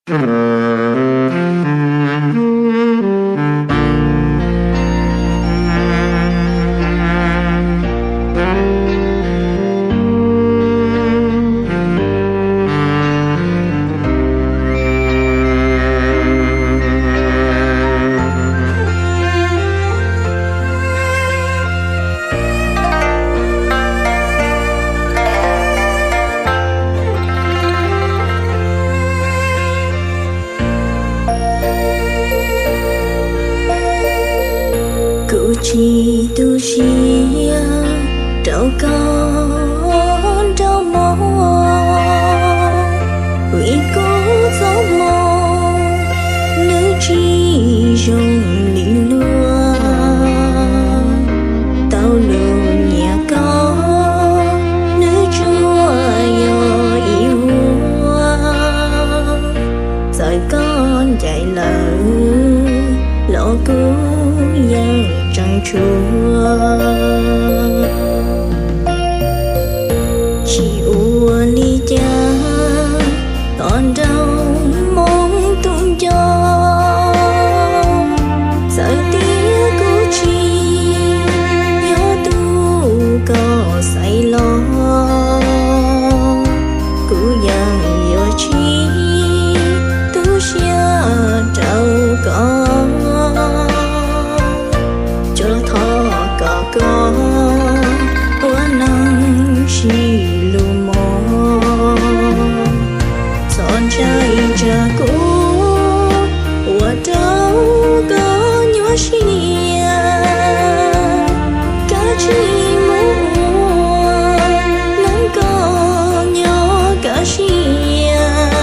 Kuv tsis tu siab rau koj nrog mog, vim kuv txoj hmoo nws tsis zoo li luag. Tau lus nyiam koj nws tsuas yog ib vuag, txawm koj ncaim lawm los kuv yeej tseem tshuav. Tsis ua li cas, tos nraug moo tus nco, txawm tias kuv tsis yog tus koj xaiv los, kuv yeej yuav tsis tu siab rau koj. Tsuas thov kom koj ua neej sib hlub mog, txhob ntshai tsam kuv ua rau koj nyuaj siab. Kav tsij mus ua neej koj nyob kaj siab,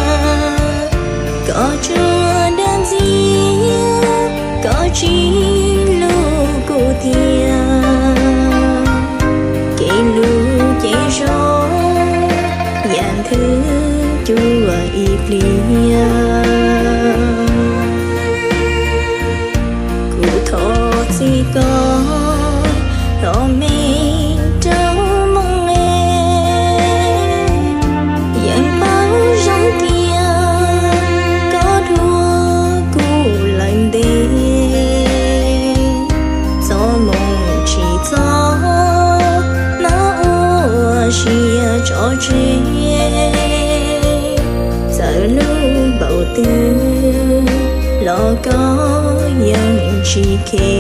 koj tsuas dag ntxias, koj tsis hlub kuv tiag. Kev hlub ces zoo yam nthwv cuaj ib pliag. Kuv thov txim koj los me rau moo es, yeej paub zoo tias koj dhuav kuv lawm ntev. Txoj hmoo tsis txog, hnov ua siab tso tseg, txawm hlub npaum twg los koj yeej tsis khe.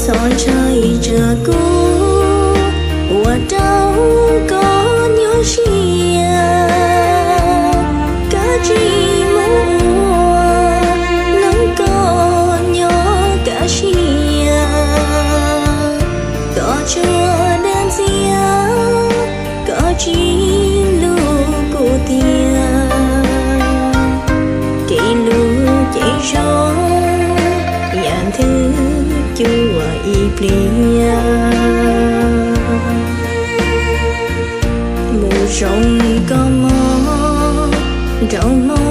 Txhob ntshai tsam kuv ua rau koj nyuaj siab. Kav tsij mus ua neej koj nyob kaj siab. Koj tsuas dag ntxias, koj tsis hlub kuv tiag. Kev hlub ces zoo yam nthwv cuaj ib pliag. Mus zoo koj mog, nraug hmo